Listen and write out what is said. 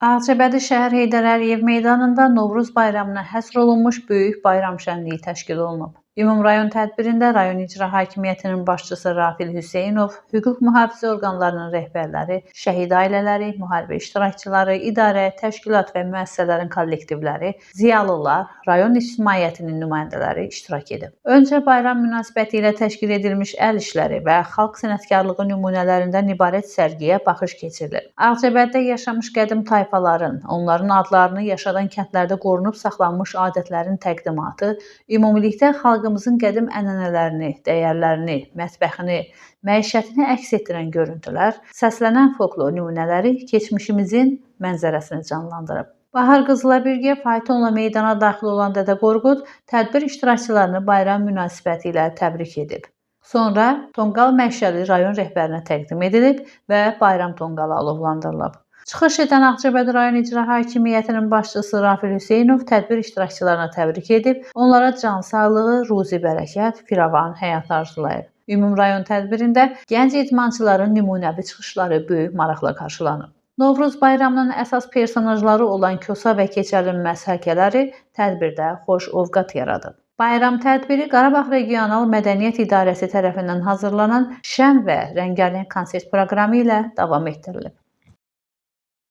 Ağcabədi şəhər Heydər Əliyev meydanında Novruz bayramına həsr olunmuş böyük bayram şənliyi təşkil olunub. Ümumrayon tədbirində rayon icra hakimiyyətinin başçısı Rafil Hüseynov, hüquq mühafizə orqanlarının rəhbərləri, şəhid ailələri, müharibə iştirakçıları, idarə, təşkilat və müəssisələrin kollektivləri, ziyalılar, rayon ictimaiyyətinin nümayəndələri iştirak edib. Öncə bayram münasibəti ilə təşkil edilmiş əl işləri və xalq sənətkarlığı nümunələrindən ibarət sərgiyə baxış keçirilib. Ağcabədidə yaşamış qədim tayfaların, onların adlarını yaşadan kəndlərdə qorunub saxlanmış adətlərin təqdimatı, ümumilikdə xalqımızın qədim ənənələrini, dəyərlərini, mətbəxini, məişətini əks etdirən görüntülər, səslənən folklor nümunələri keçmişimizin mənzərəsini canlandırıb. Bahar qızla birgə faytonla meydana daxil olan Dədə Qorqud tədbir iştirakçılarını bayram münasibəti ilə təbrik edib. Sonra tonqal məşəli rayon rəhbərinə təqdim edilib və bayram tonqalı alovlandırılıb. Çıxış edən Ağcabədi rayon icra hakimiyyətinin başçısı Rafil Hüseynov tədbir iştirakçılarına təbrik edib, onlara can sağlığı, ruzi bərəkət, firavan həyat arzulayıb. Ümumrayon tədbirində gənc idmançıların nümunəvi çıxışları böyük maraqla qarşılanıb. Novruz bayramının əsas personajları olan Kosa və Keçəlin məshəkələri tədbirdə xoş ovqat yaradıb. Bayram tədbiri Qarabağ Regional Mədəniyyət İdarəsi tərəfindən hazırlanan şən və rəngarəng konsert proqramı ilə davam etdirilib.